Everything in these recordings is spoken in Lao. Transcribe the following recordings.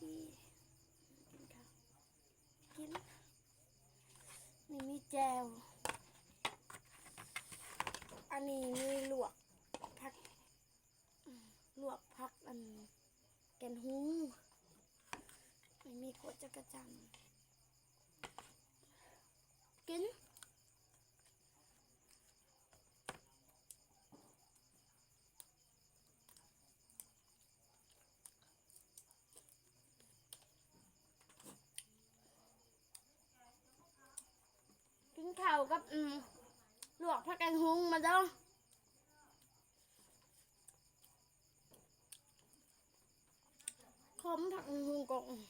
ນີ້ ກິນເຂົ້າ ກິນ ນີ້ມີແຈ່ວ ອັນນີ້ມີລວກຜັກ ລວກຜັກ ອັນ ແກ່ນຫຸງ ນີ້ມີຂົ້ວຈັກກະຈັ່ນ ກິນ. ກິນເຂົ້າກັບ ອືມ ລວກຜັກແກງຫຸງມາເດີ້ ຂົມຜັກແກງຫຸງກໍ ອືມ.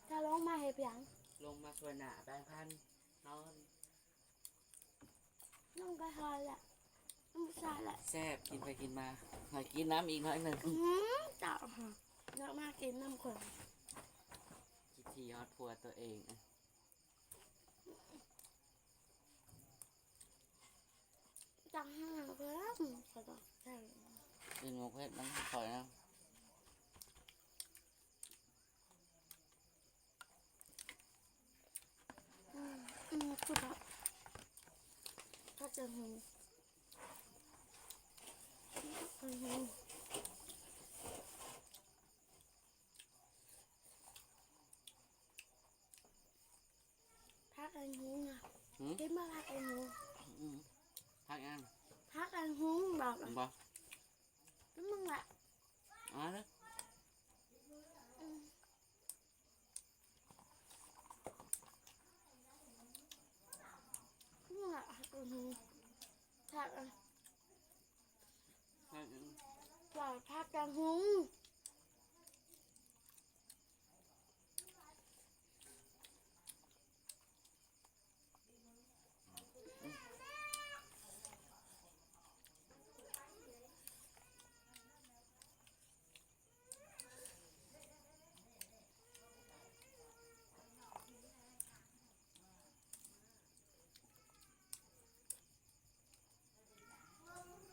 ຈະລົງມາເຮັດຫຍັງ? ລົງມາຊ່ວຍໜ້າແປງຟັນ ນອນ ລົງໄປຫາແຫຼະ ນ້ຳຊາແຫຼະ ແຊບ ກິນໄປກິນມາ ໃຫ້ກິນນ້ຳອີກໜ້ອຍໜຶ່ງ ອືມ ເຈົ້າ ຢາກມາກິນນ້ຳຂ້ອຍ ຄິດຖີ່ຮອດຜົວຕົວເອງ. ຈັກຫາເພິ່ນ ຂ້ອຍກໍໃສ່ ກິນໝາກເຜັດນຳຂ້ອຍນະ ອືມ ອືມ ຄືແບບ ຖ້າຈະຫື ອືມ ຜັກອັນຫຸງນະ ຫື ກິນບໍ່ ຜັກອັນຫຸງ ອືມ ຜັກຫຍັງ? ຜັກອັນຫຸງບອກ ເຫັນບໍ່? ກິນມັນລະ ເອົາເດີ ອືມ ກິນມັນລະ ຜັກອັນຫຸງ ຜັກອັນ ໃສ່ຜັກແກງຫຸງ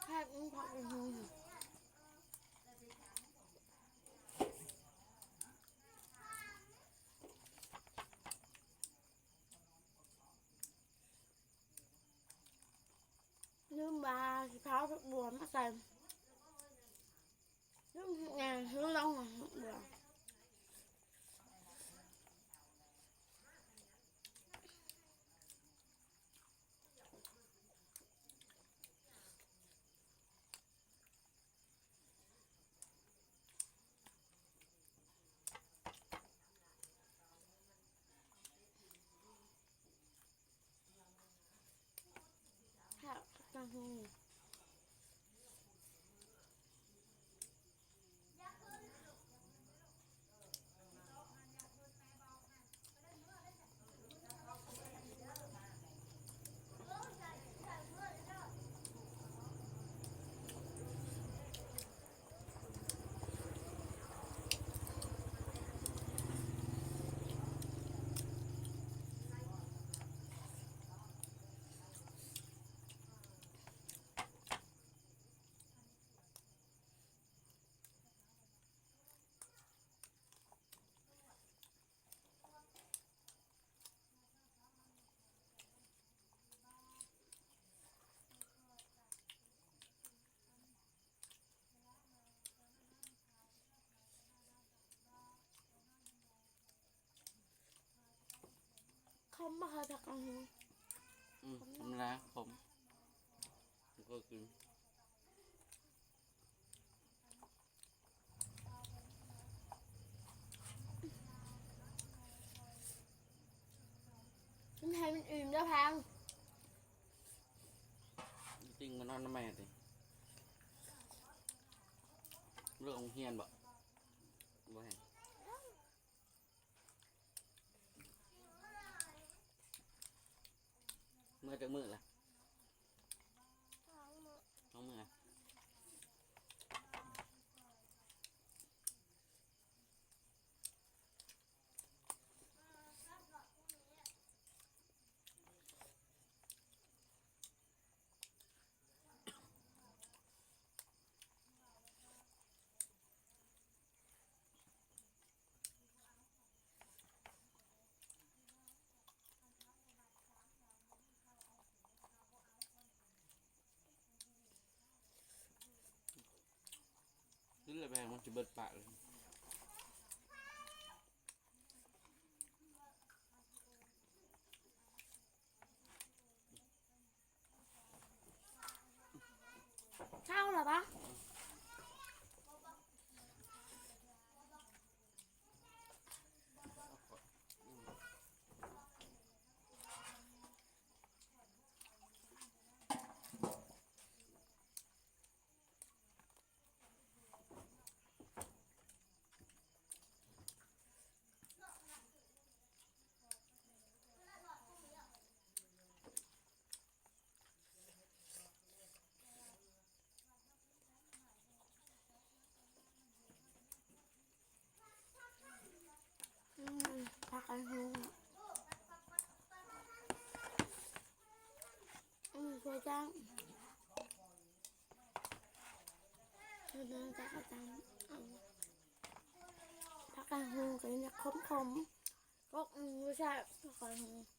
ແທບມັນຜັກອື ລືມວ່າຊິເຜົາຜັກບົວມາໃສ່ ລືມເຮັດຫຍັງ ລືມລອງຫາຜັກບົວ. ຂົມບໍ່ ເຮົາຈັກອັນນີ້ ອືມ ທຳມະດາ ຂົມ ແລ້ວກໍກິນ ກິນໃຫ້ມັນອີ່ມເດີ້ ແພງ ຕິ່ງມານອນນຳແມ່ຕິ ເລີກໂຮງຮຽນບໍ່? ບໍ່ແຮງ. ເມືອຈັກມື້ລະ? ສອງມື້ ສອງມື້. ລະແພງມັນຊິເບິດປາກເລີຍ. ເຊົາແລ້ວປະ? ອືມ ຜັກກາດຫູ ອືມ ເຂົ້າຈ້າງ ເຂົ້າຈ້າງ ຈັງ ເອົາ ຜັກກາດຫູ ກໍຍັງຂມໆ ກົກ ອືມ ບໍ່ແຊບ ຜັກກາດຫູ.